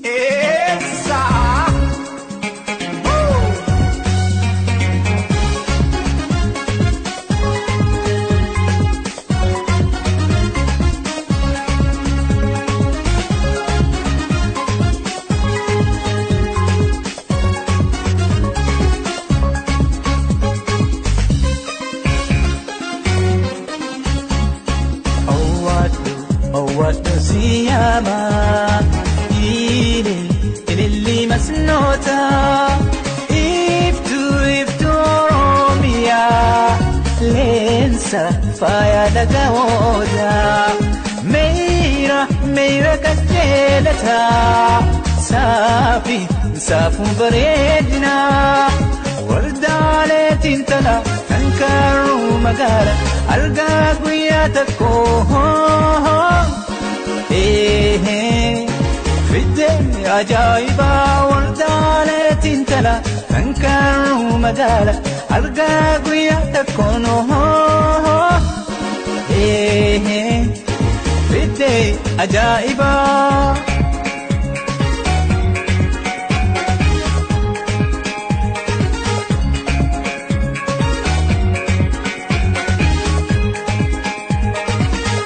Eessa? Owwaadhu siyaama ililli masnoota iftuu iftuu Oromiyaa leensa faaya dhagahoota meeyra meeyra qajeelata saafi saafuun bareedina wardaalee tintala kan karuu magaala argaa guyyaa tokko. Fidde ajaa'iba wardaalee tintala kan karuu magaala argaa guyyaa tokkoon. Fidde ajaa'iba.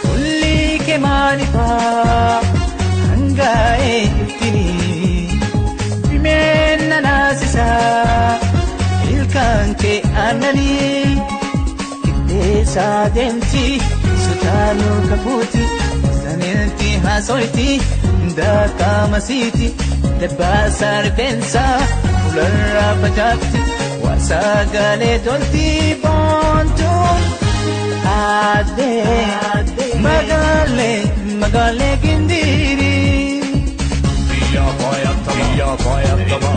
Kulli kee maalifaa hangaa'ee iftini dhimeen nanaasisaa ilkaan kee aannanii qixxeessaa deemti sutaanuu kafuuti sanilti haasoyti daakaa masiiti dabbaasaa rifeensaa fuularraa facaafti waasaa galee tolti boontuun. Aadde magaalee magaalee gindiri. Biyya faayatama, faayatama,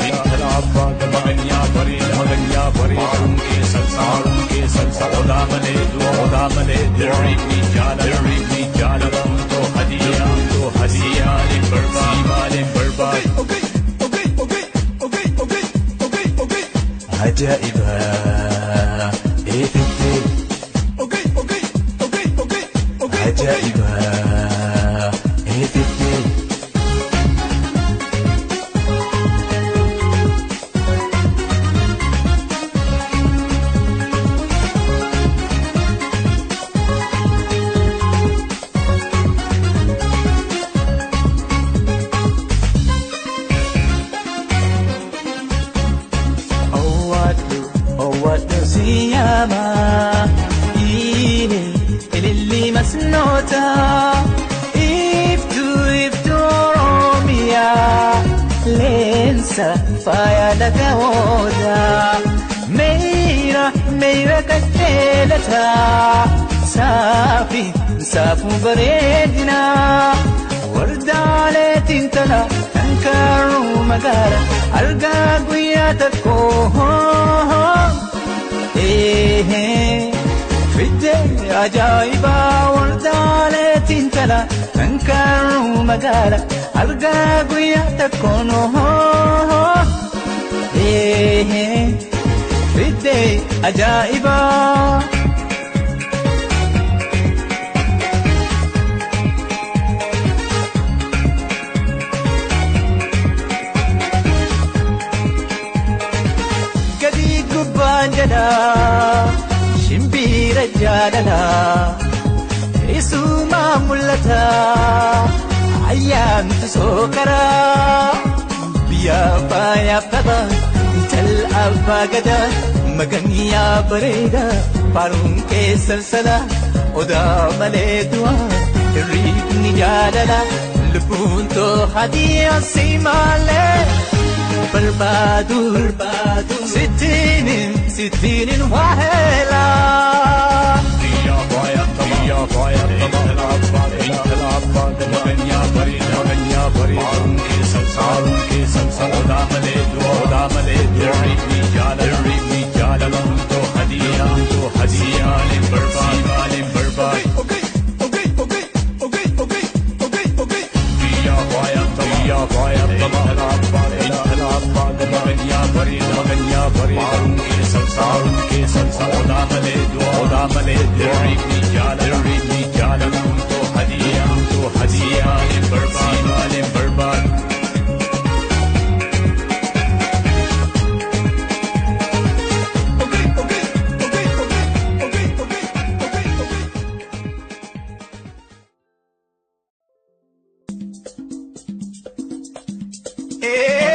intala abbaa maganyaa bareeda, maganyaa bareeda. Faaruun keessan, odaa malee du'a, odaa malee du'a. Hirribni jaalala, hirribni jaalala. Too hadiyaa, too hadiyaa, barbaad, maaliin barbaad. Ajaa'iba eefitte ajaa'iba eefitte. Owwaadhu owwaadhu siyaama ililli masnoota iftuu iftuu Oromiyaa leensa faaya dhagahoota meeyra meeyra qajeelata saafi saafuu bareedina wardaalee tintala kan karuu magaala argaa guyyaa tokko. Fidde ajaa'iba wardaalee tintala kan karuu magaala argaa guyyaa tokkoon. Fidde ajaa'iba. Gadi gubbaan jedha shimbira jaalala isumaa mul'ata ayyaantu sookara biyya faayaaf qaba intal abbaa gada maganyaa bareeda faaruun keessan sala odaa malee du'a hirribni jaalala lubbuun too hadiyaa si malee. Barbaadu barbaadu sittiin sittiin waahela. Biyya faayatama, biyya faayatama, intala abbaa maganyaa bareeda, maganyaa bareeda. Faaruun keessan, odaa malee du'a, odaa malee du'a. Hirribni jaalala, hirribni jaalala. Too hadiyaa, too hadiyaa, barbaad, maaliin barbaad. Biyya faayatama, biyya faayatama, intala abbaa maganyaa bareeda, maganyaa bareeda. Faaruun keessan, odaa malee du'a, odaa malee du'a. Hirribni jaalala, hirribni jaalala. Ee.